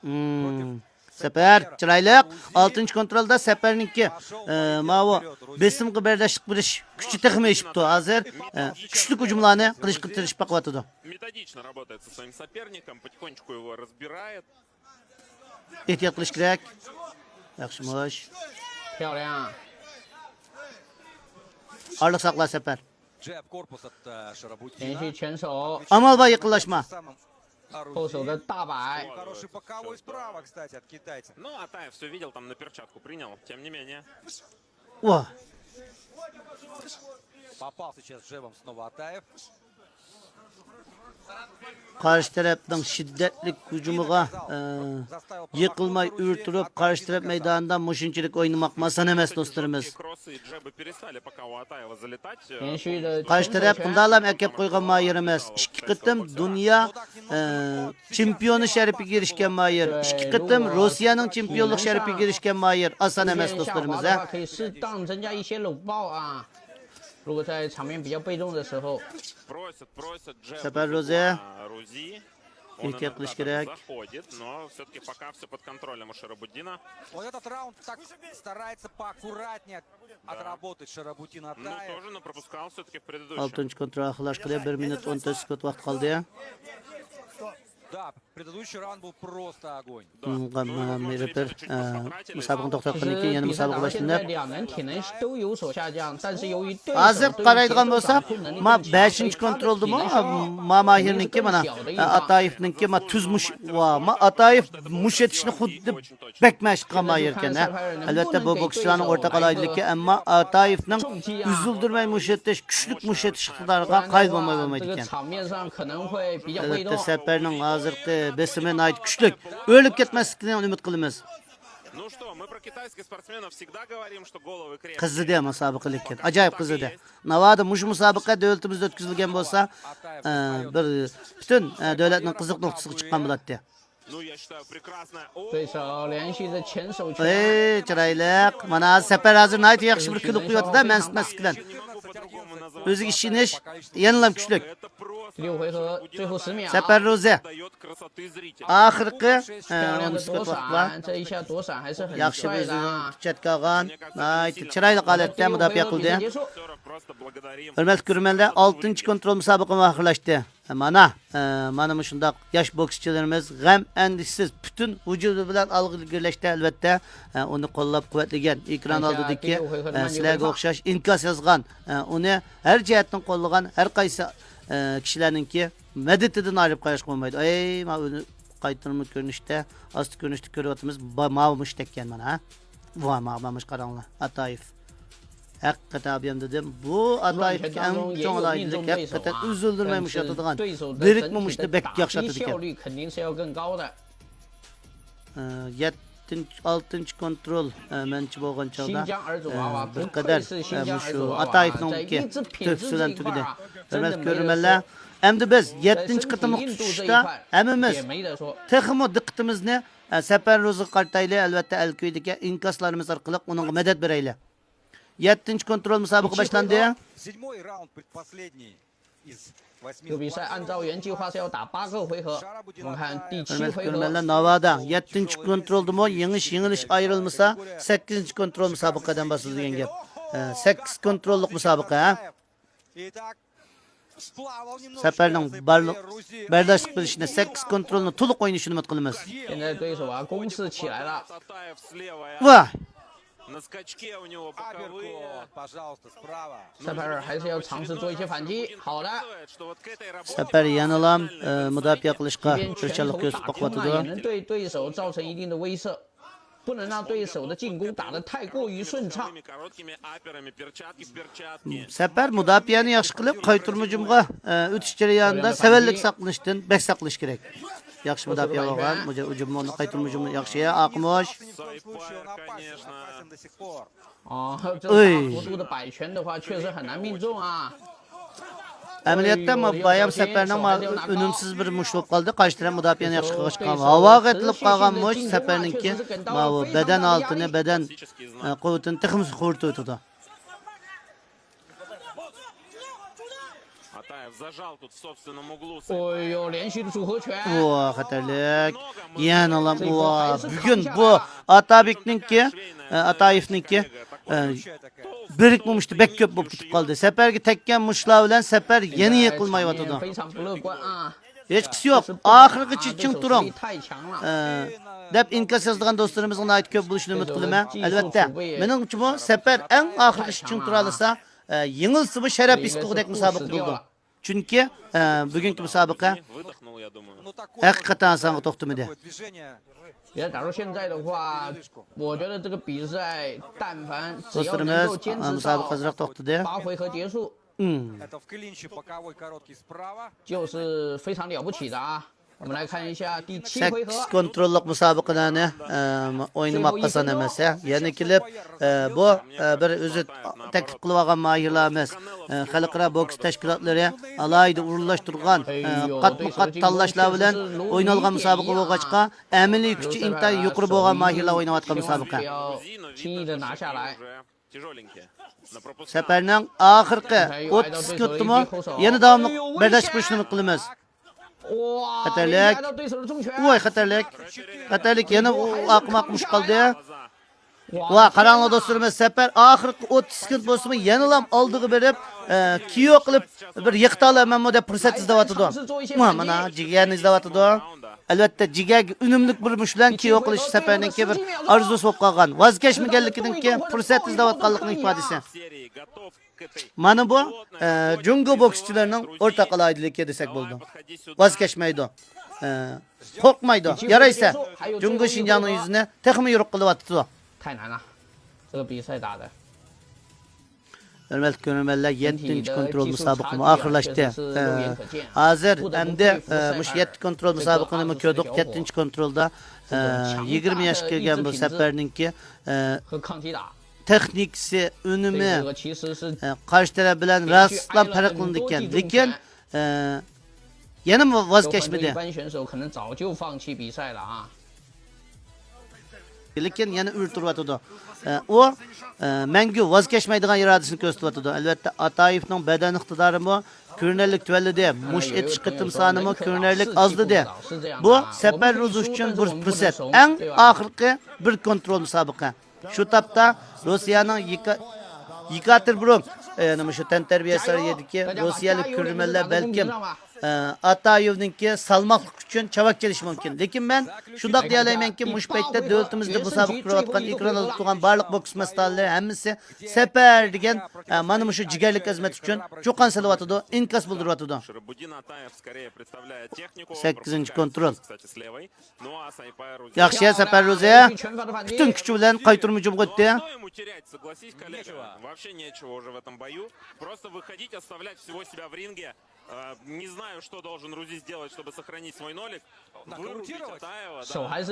مم. سەپەر، چىرايلىق. ئالتىنچى كونترولدا سەپەرنىڭكى، ئە، ماۋۇ بېسىمغا بەرداشلىق بېرىش كۈچى تېخىمۇ ئېشىپتۇ. ھازىر، ئە، كۈچلۈك ھۇجۇملارنى قىلىشقا تىرىشىپ باقىۋاتىدۇ. Методично работает со своим соперником, потихонечку его разбирает. ئېھتىيات قىلىش كېرەك. ياخشى مۇش. 漂亮。 ئارىلىق ساقلا سەپەر. Jab корпус от, э, Шарабутдина. 连续拳手。 ئامال بار يېقىنلاشما. Самым орудием. 后手的大摆。 Хороший боковой справа, кстати, от китайца. Ну, Атаев все видел, там на перчатку принял, тем не менее. ۋاھ. Попал сейчас джебом снова Атаев. قارشى تەرەپنىڭ شىددەتلىك ھۇجۇمىغا، ئە، يىقىلماي ئۆرە تۇرۇپ، قارشى تەرەپ مەيدانىدا مۇشۇنچىلىك ئوينىماق ئاسان ئەمەس، دوستلىرىمىز. قارشى تەرەپ بۇنداقلام ئەكەپ قويغان ماھىر ئەمەس. ئىككى قېتىم دۇنيا، ئە، چېمپىيونى شەرىپىگە ئېرىشكەن ماھىر. ئىككى قېتىم روسىيەنىڭ چېمپىيونلۇق شەرىپىگە ئېرىشكەن ماھىر. ئاسان ئەمەس، دوستلىرىمىز، ھە. 如果在场面比较被动的时候。 سەپەر روزى. ئېھتىيات قىلىش كېرەك. Вот этот раунд так старается поаккуратнее отработать Шарабутдин Атаев. Ну, тоже напропускал всё-таки в предыдущем. ئالتىنچى كونترول ئاخىرلاشقىلى بىر مىنۇت ئون تۆت سېكۇنت ۋاقىت قالدى. Да, предыدущий раунд был просто огонь. مۇسابىقىنى توختاتقاندىن كېيىن يەنە مۇسابىقە باشلىنىپ. ھازىر قارايدىغان بولساق، ما بەشىنچى كونترولدىمۇ، ما ماھىرنىڭكى، مانا، ئاتايېفنىڭكى، ما تۈز مۇش، ۋا، ما ئاتايېف مۇش ئېتىشنى خۇددى بەك مەشىق قىلغان ماھىر ئىكەن، ھە. ئەلۋەتتە، بۇ بوكسچىلارنىڭ ئورتاق ئالاھىدىلىكى، ئەمما ئاتايېفنىڭ ئۈزۈلدۈرمەي مۇش ئېتىش، كۈچلۈك مۇش ئېتىش ئىقتىدارىغا قايىل بولماي بولمايدىكەن. ئەلۋەتتە، سەپەرنىڭ ھازىرقى بېسىمى ناھايىتى كۈچلۈك. ئۆرۈلۈپ كەتمەسلىكىنى ئۈمىد قىلىمىز. Ну что, мы про кىتايسكىي спортсменов всегда говорىم, что головы крепкие. قىزىدى مۇسابىقە لېكىن. ئاجايىپ قىزىدى. ناۋادا مۇشۇ مۇسابىقە دۆلىتىمىزدە ئۆتكۈزۈلگەن بولسا، ئە، بىر پۈتۈن، ئە، دۆلەتنىڭ قىزىق نۇقتىسىغا چىققان بولاتتى. 对手连续的拳手拳。 ئەي، چىرايلىق. مانا ھازىر سەپەر ھازىر ناھايىتى ياخشى بىر كۈلۈپ قويۇۋاتىدۇ، مەنسىتمەسلىك بىلەن. ئۆزىگە ئىشىنىش يەنىلام كۈچلۈك. 第六回合最后十秒。 سەپەر روزى. ئاخىرقى، ئە، ئون سېكۇنت ۋاقىت بار. 这一下躲闪还是很帅的啊。 ياخشى ئۆزىنى چەتكە ئالغان. ناھايىتى چىرايلىق ھالەتتە مۇداپىئە قىلدى. ھۆرمەتلىك كۆرۈرمەنلەر، ئالتىنچى كونترول مۇسابىقىمۇ ئاخىرلاشتى. مانا، ئە، مانا مۇشۇنداق ياش بوكسچىلىرىمىز غەم ئەندىشىسىز پۈتۈن ۋۇجۇدى بىلەن ئالغا ئىلگىرىلەشتە، ئەلۋەتتە، ئە، ئۇنى قوللاپ قۇۋۋەتلىگەن ئېكران ئالدىدىكى، ئە، سىلەرگە ئوخشاش ئىنكاس يازغان، ئە، ئۇنى ھەر جەھەتتىن قوللىغان ھەر قايسى، ئە، كىشىلەرنىڭكى مەدىتىدىن ئايرىپ قاراشقا بولمايدۇ. ئەي، ماۋۇ قايتۇرما كۆرۈنۈشتە، ئاستا كۆرۈنۈشتە كۆرۈۋاتىمىز. با-، ماۋۇ مۇشتەككەن مانا، ھە؟ ۋاي، ماۋۇ، ماۋۇ مۇشۇ قاراڭلار. ئاتايېف. ھەقىقەتەن ئابىيام دېدىم. بۇ ئاتايېۋتىكى ئەڭ چوڭ ئالاھىدىلىكى ھەقىقەتەن ئۈزۈلدۈرمەي مۇشۇ ئاتىدىغان. بېرىكمۇ مۇشۇنى بەك ياخشى ئاتىدىكەن. ئە، يەتتىنچى، ئالتىنچى كونترول، ئە، مەنچە بولغان چاغدا، ئە، بىر قەدەر، ئە، مۇشۇ ئاتايېۋنىڭكى تۆھپىسى بىلەن تۈگىدى. ھۆرمەتلىك كۆرۈرمەنلەر، ئەمدى بىز يەتتىنچى قېتىملىق تۇتۇشتا ھەممىمىز تېخىمۇ دىققىتىمىزنى، ئە، سەپەر روزىغا قارىتايلى. ئەلۋەتتە، ئەلكۈيدىكى ئىنكاسلىرىمىز ئارقىلىق ئۇنىڭغا مەدەت بېرەيلى. يەتتىنچى كونترول مۇسابىقە باشلاندى. 这个比赛按照原计划是要打八个回合，我们看第七 ھۆرمەتلىك 回合 كۆرۈرمەنلەر، ناۋادا يەتتىنچى كونترولدىمۇ يېڭىش، يېڭىلىش ئايرىلمىسا، سەككىزىنچى كونترول مۇسابىقە قەدەم باسىدۇ دېگەن گەپ. ئە، سەككىز كونتروللۇق مۇسابىقە، ھە؟ سەپەرنىڭ بارلىق بەرداشلىق بېرىشىنى، سەككىز كونترولنى تولۇق ئوينىشىنى ئۈمىد قىلىمىز. 现在对手啊攻势起来了。 ۋاھ! На скачке у него боковые. Апперкот, пожалуйста, справа. 塞佩尔还是要尝试做一些反击。好的， سەپەر يەنىلام، ئە، مۇداپىئە قىلىشقا 一边拳 تىرىشچانلىق 头打 كۆرسىتىپ 空啊，也 باقىۋاتىدۇ. 能对对手造成一定的威慑，不能让对手的进攻打得太过于顺畅。 سەپەر مۇداپىئەنى ياخشى قىلىپ، قايتۇرما ھۇجۇمغا، ئە، ئۆتۈش جەريانىدا سەۋەنلىك ساقلىنىشتىن بەك ساقلىنىش كېرەك. ياخشى مۇداپىئە بولغان. ھۇجۇم-، ھۇجۇممۇ، قايتۇرما ھۇجۇممۇ ياخشى. ئاقمۇش. 中场休息，他现在是 啊，这 ئۆي. 大幅度的摆拳的话，确实很难命中啊。 ئەمەلىيەتتە، ما-، بايام سەپەرنىڭ ما-، ئۈنۈمسىز بىر مۇش بولۇپ قالدى. قارشى تەرەپ مۇداپىئەنى ياخشى قىلىۋاتقان. ھاۋاغا ئېتىلىپ قالغان مۇش سەپەرنىڭكى ماۋۇ بەدەن ھالىتىنى، بەدەن، ئە، قۇۋۋىتىنى تېخىمۇ خورىتىۋېتىدۇ. Атаев зажал тут в собственном углу. 哎呦，连续的组合拳。 ۋا خەتەرلىك. يەنىلا ۋا بۈگۈن بۇ ئاتابېكنىڭكى، ئە، ئاتايېفنىڭكى، ئە، بىرىكمە مۇشتى بەك كۆپ بولۇپ كېتىپ قالدى. سەپەرگە تەگكەن مۇشلار بىلەن سەپەر يەنە يىقىلمايۋاتىدۇ. 非常不乐观啊。 ھېچقىسى يوق. ئاخىرغىچە چىڭ تۇرۇڭ، 太强了。 ئە، دەپ ئىنكاس يازىدىغان دوستلىرىمىزنىڭ ناھايىتى كۆپ بولۇشىنى ئۈمىد قىلىمەن. ئەلۋەتتە، مېنىڭچىمۇ سەپەر ئەڭ ئاخىرغىچە چىڭ تۇرالىسا، ئە، يېڭىلسىمۇ شەرەپ ھېس قىلغۇدەك مۇسابىقە بولىدۇ. چۈنكى، ئە، بۈگۈنكى مۇسابىقە ھەقىقەتەن ئاسانغا توختىمىدى. 要打到现在的话，我觉得这个比赛但凡只要能够坚持 دوستلىرىمىز، 到 مۇسابىقە ئازراق توختىدى. 八回合结束， ئىم. 就是非常了不起的啊。我们来看一下第七回合。 سەككىز كونتروللۇق مۇسابىقىلەرنى، ئە، ئوينىماق ئاسان ئەمەس، ھە. يەنە كېلىپ، ئە، بۇ، ئە، بىر ئۆزى تەكلىپ قىلىۋالغان ماھىرلار ئەمەس. ئە، خەلقئارا بوكس تەشكىلاتلىرى ئالاھىدە ئورۇنلاشتۇرغان، ئە، قاتمۇ قات تاللاشلار بىلەن ئوينالغان مۇسابىقە بولغاچقا، ئەمەلىي كۈچى ئىنتايىن يۇقىرى بولغان ماھىرلار ئويناۋاتقان مۇسابىقە. 轻易的拿下来。 سەپەرنىڭ ئاخىرقى ئوتتۇز سېكۇنتتىمۇ يەنە داۋاملىق بەرداشلىق بېرىشىنى ئۈمىد قىلىمىز. خەتەرلىك. ۋاي، خەتەرلىك. خەتەرلىك، يەنە ئاقماق مۇش قالدى. ۋا، قاراڭلار دوستلىرىمىز، سەپەر ئاخىرقى ئوتتۇز سېكۇنت بولسىمۇ يەنىلام ئالدىغا بېرىپ، ئە، كىيو قىلىپ بىر يىقىتالايمەنمۇ دەپ پۇرسەت ئىزدەۋاتىدۇ. ۋا، مانا جىگەرنى ئىزدەۋاتىدۇ. ئەلۋەتتە، جىگەرگە ئۈنۈملۈك بىر مۇش بىلەن كىيو قىلىش سەپەرنىڭكى بىر ئارزۇسى بولۇپ قالغان، ۋاز كەچمىگەنلىكىنىڭكى پۇرسەت ئىزدەۋاتقانلىقىنىڭ ئىپادىسى. مانا بۇ، ئە، جۇڭگو بوكسچىلىرىنىڭ ئورتاق ئالاھىدىلىكى دېسەك بولىدۇ. ۋاز كەچمەيدۇ. ئە، قورقمايدۇ. يارايسە، جۇڭگو شىنجاڭنىڭ يۈزىنى تېخىمۇ يورۇق قىلىۋاتىدۇ. 太难了，这个比赛打的。 ھۆرمەتلىك كۆرۈرمەنلەر، يەتتىنچى كونترول مۇسابىقىمۇ ئاخىرلاشتى. ئە، ھازىر ئەمدى، ئە، مۇشۇ يەتتە كونترول مۇسابىقىنىمۇ كۆردۇق. يەتتىنچى كونترولدا، ئە، يىگىرمە ياشقا كىرگەن بۇ سەپەرنىڭكى، ئە، تېخنىكىسى، ئۈنۈمى، ئە، قارشى تەرەپ بىلەن راستلا پەرقلىنىدىكەن. لېكىن، ئە، يەنە ۋاز كەچمىدى. 一般选手可能早就放弃比赛了啊。 لېكىن يەنە ئۆرە تۇرۇۋاتىدۇ. ئە، ئۇ، ئە، مەڭگۈ ۋاز كەچمەيدىغان ئىرادىسىنى كۆرسىتىۋاتىدۇ. ئەلۋەتتە، ئاتايېفنىڭ بەدەن ئىقتىدارىمۇ كۆرۈنەرلىك تۆۋەنلىدى. مۇش ئېتىش قېتىم سانىمۇ كۆرۈنەرلىك ئازلىدى. بۇ سەپەر روزى ئۈچۈن بىر پۇرسەت. ئەڭ ئاخىرقى بىر كونترول مۇسابىقە. شۇ تاپتا روسىيەنىڭ يېكا-، يېكاتېربۇرگ، يەنى مۇشۇ تەنتەربىيە سارىيىدىكى روسىيەلىك كۆرۈرمەنلەر بەلكىم ئاتايېۋنىڭكى سالماقلىق ئۈچۈن چاۋاك چېلىشى مۇمكىن. لېكىن مەن شۇنداق دېيەلەيمەنكى، مۇشۇ پەيتتە دۆلىتىمىزدە مۇسابىقە قىلىۋاتقان، ئېكران ئالدىدا تۇرغان بارلىق بوكس مەستانىلىرى ھەممىسى سەپەر دېگەن، ئە، مانا مۇشۇ جىگەرلىك خىزمەت ئۈچۈن چۇقان سېلىۋاتىدۇ، ئىنكاس بىلدۈرۈۋاتىدۇ. سەككىزىنچى كونترول. ياخشى، سەپەر روزى پۈتۈن كۈچى بىلەن قايتۇرما ھۇجۇمغا ئۆتتى. Просто выходить, оставлять всего себя в ринге. Э, не знаю, что должен Рузи сделать, чтобы сохранить свой нолик. Вырубить Атаева, да, но это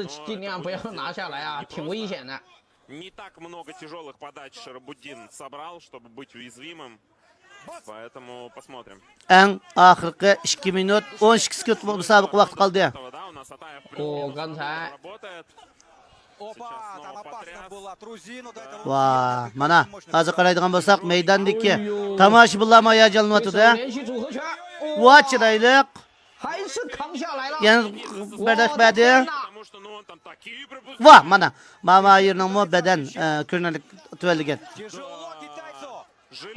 будет, э, непросто. Не так много тяжёлых подач Шарабуддин собрал, чтобы быть уязвимым. Поэтому посмотрим. ئەڭ ئاخىرقى ئىككى مىنۇت، ئون ئىككى سېكۇنت مۇسابىقە ۋاقتى قالدى. Этого, да, у нас Атаев плюс-минус работает. Опа, там опасно было от Рузи, но до этого... ۋا، مانا، ھازىر قارايدىغان بولساق، مەيداندىكى تاماشىبىنلارمۇ ھاياجانلىنىۋاتىدۇ. ۋا، چىرايلىق. يەنە بەرداشلىق بەردى. ۋا، مانا، ماھىرنىڭمۇ بەدەن، ئە، كۆرۈنەرلىك تۆۋەنلىگەن.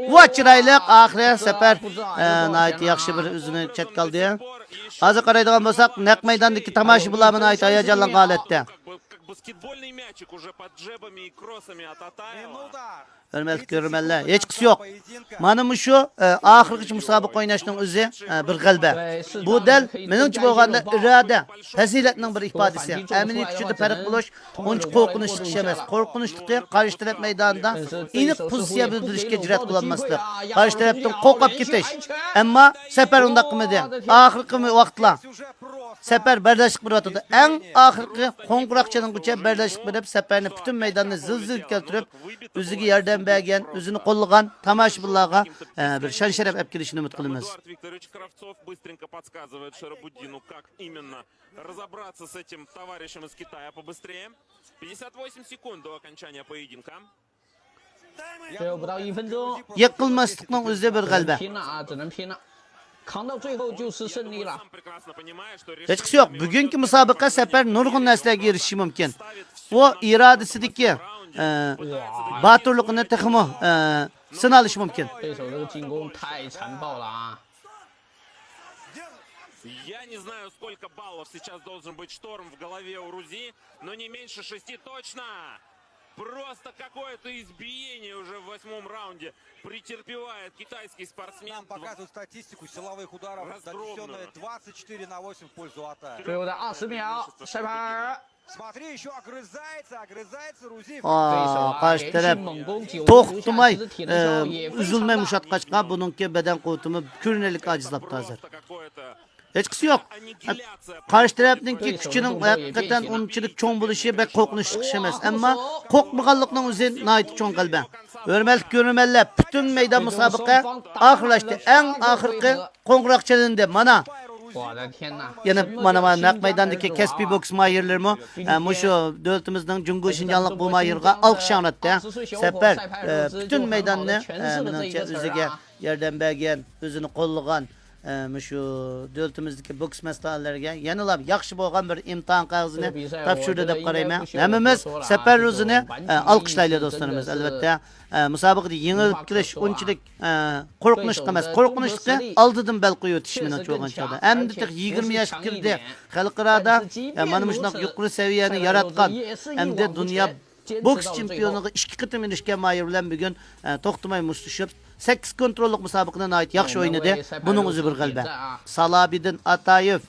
ۋا، چىرايلىق، ئاخىرى سەپەر، ئە، ناھايىتى ياخشى بىر ئۆزىنى چەتكە ئالدى. ھازىر قارايدىغان بولساق، نەق مەيداندىكى تاماشىبىنلارمۇ ناھايىتى ھاياجانلانغان ھالەتتە. Как баскетбольный мячик уже под джебами и кроссами от Атаева. ھۆرمەتلىك كۆرۈرمەنلەر، ھېچقىسى يوق. مانا مۇشۇ، ئە، ئاخىرغىچە مۇسابىقە ئويناشنىڭ ئۆزى، ئە، بىر غەلىبە. بۇ دەل مېنىڭچە بولغاندا ئىرادە، پەزىلەتنىڭ بىر ئىپادىسى. ئەمەلىي كۈچىدە پەرق بولۇش ئۇنچە قورقۇنچلۇق ئىش ئەمەس. قورقۇنچلۇقى قارشى تەرەپ مەيدانىدا ئېنىق پوزىتسىيە بىلدۈرۈشكە جۈرئەت قىلالماسلىق، قارشى تەرەپتىن قورقۇپ كېتىش. ئەمما سەپەر ئۇنداق قىلمىدى. ئاخىرقى ۋاقىتلار سەپەر بەرداشلىق بېرىۋاتىدۇ. ئەڭ ئاخىرقى قوڭغۇراق چېلىنغۇچە بەرداشلىق بېرىپ، سەپەرنى پۈتۈن مەيداننى زىلزىلە كەلتۈرۈپ، ئۆزىگە ياردەم بەرگەن، ئۆزىنى قوللىغان تاماشىبىنلارغا، ئە، بىر شان-شەرەپ ئەپ كېلىشىنى ئۈمىد قىلىمىز. Эдуард Викторович Кравцов быстренько подсказывает Шарабуддину, как именно разобраться с этим товарищем из Китая побыстрее. Пятьдесят восемь секунд до окончания поединка. يقىلماسلىقنىڭ ئۆزى بىر غەلىبە. ھېچقىسى يوق. بۈگۈنكى مۇسابىقە سەپەر نۇرغۇن نەرسىلەرگە ئېرىشىشى مۇمكىن. ئۇ ئىرادىسىدىكى، ئە، باتۇرلۇقىنى تېخىمۇ، ئە، سىنالىشى مۇمكىن. Я не знаю, сколько баллов сейчас должен быть шторм в голове у Рузи, но не меньше шести точно. Просто какое-то избиение уже в восьмом раунде претерпевает китайский спортсмен. Нам показывают статистику силовых ударов, нанесённые двадцать четыре на восемь в пользу Атаева. 最后的二十秒，裁判。 Смотри, ещё огрызается, огрызается Рузи. ئا، قارشى تەرەپ توختىماي، ئە، ئۈزۈلمەي مۇشۇ ئاتقاچقا، بۇنىڭكى بەدەن قۇۋۋىتىمۇ كۆرۈنەرلىك ئاجىزلاپتۇ ھازىر. ھېچقىسى يوق. قارشى تەرەپنىڭكى كۈچىنىڭ ھەقىقەتەن ئۇنچىلىك چوڭ بولۇشى بەك قورقۇنچلۇق ئىش ئەمەس. ئەمما قورقمىغانلىقنىڭ ئۆزى ناھايىتى چوڭ غەلىبە. ھۆرمەتلىك كۆرۈرمەنلەر، پۈتۈن مەيدان مۇسابىقە ئاخىرلاشتى. ئەڭ ئاخىرقى قوڭغۇراق چېلىندى. مانا. يەنە مانا، مانا نەق مەيداندىكى كەسپىي بوكس ماھىرلىرىمۇ، ئە، مۇشۇ دۆلىتىمىزنىڭ جۇڭگو شىنجاڭلىق بۇ ماھىرغا ئالقىش ياڭراتتى. سەپەر، ئە، پۈتۈن مەيداننى، ئە، مېنىڭچە ئۆزىگە ياردەم بەرگەن، ئۆزىنى قوللىغان، ئە، مۇشۇ دۆلىتىمىزدىكى بوكس مەستانىلىرىگە يەنىلا ياخشى بولغان بىر ئىمتىھان قەغىزىنى تاپشۇردى دەپ قارايمەن. ھەممىمىز سەپەر روزىنى، ئە، ئالقىشلايلى دوستلىرىمىز. ئەلۋەتتە، ئە، مۇسابىقىدە يېڭىلىپ كېلىش ئۇنچىلىك، ئە، قورقۇنچلۇق ئەمەس. قورقۇنچلۇقى ئالدىدىن بەل قويۇۋېتىش، مېنىڭچە بولغان چاغدا. ئەمدى تېخى يىگىرمە ياشقا كىردى. خەلقئارادا، ئە، مانا مۇشۇنداق يۇقىرى سەۋىيەنى ياراتقان، ئەمدى دۇنيا بوكس چېمپىيونىغا ئىككى قېتىم ئېرىشكەن ماھىر بىلەن بۈگۈن، ئە، توختىماي مۇشتلىشىپ، سەككىز كونتروللۇق مۇسابىقىنى ناھايىتى ياخشى ئوينىدى. بۇنىڭ ئۆزى بىر غەلىبە. سالاھىدىن ئاتايېف،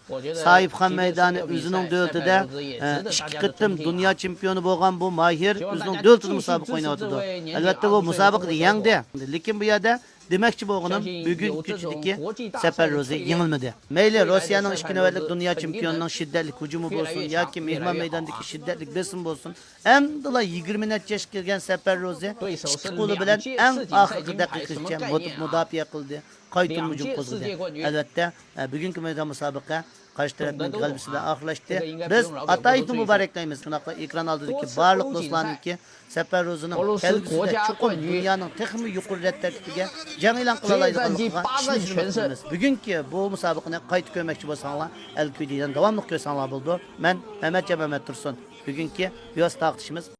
ساھىبخان مەيدانى ئۆزىنىڭ دۆلىتىدە، ئە، ئىككى قېتىم دۇنيا چېمپىيونى بولغان بۇ ماھىر ئۆزىنىڭ دۆلىتىدە مۇسابىقە ئويناۋاتىدۇ. ئەلۋەتتە، بۇ مۇسابىقىدە يەڭدى. لېكىن بۇ يەردە دېمەكچى بولغىنىم، بۈگۈنكى كېچىدىكى سەپەر روزى يېڭىلمىدى. مەيلى، روسىيەنىڭ ئىككى نۆۋەتلىك دۇنيا چېمپىيونىنىڭ شىددەتلىك ھۇجۇمى بولسۇن ياكى مېھمان مەيدانىدىكى شىددەتلىك بېسىم بولسۇن، ئەمدىلا يىگىرمە نەچچە ياشقا كىرگەن سەپەر روزى ئىككى قولى بىلەن ئەڭ ئاخىرقى دەقىقىگىچە مۇداپىئە قىلدى، قايتۇرما ھۇجۇم قوزغىدى. ئەلۋەتتە، ئە، بۈگۈنكى مەيدان مۇسابىقە قارشى تەرەپنىڭ غەلىبىسى بىلەن ئاخىرلاشتى. بىز ئاتايېفنى مۇبارەكلەيمىز. شۇنداقلا ئېكران ئالدىدىكى بارلىق دوستلارنىڭكى سەپەر روزىنىڭ كەلگۈسىدە چوقۇم دۇنيانىڭ تېخىمۇ يۇقىرى رەت تەرتىپىگە جەڭ ئېلان قىلالايدىغانلىقىغا ئىشىنىشنى ئۈمىد قىلىمىز. بۈگۈنكى بۇ مۇسابىقىنى قايتا كۆرمەكچى بولساڭلار، ئەلكۈيدىدىن داۋاملىق كۆرسەڭلار بولىدۇ. مەن مەمەتجان مەمەتتۇرسۇن. بۈگۈنكى بىۋاسىتە تارقىتىشىمىز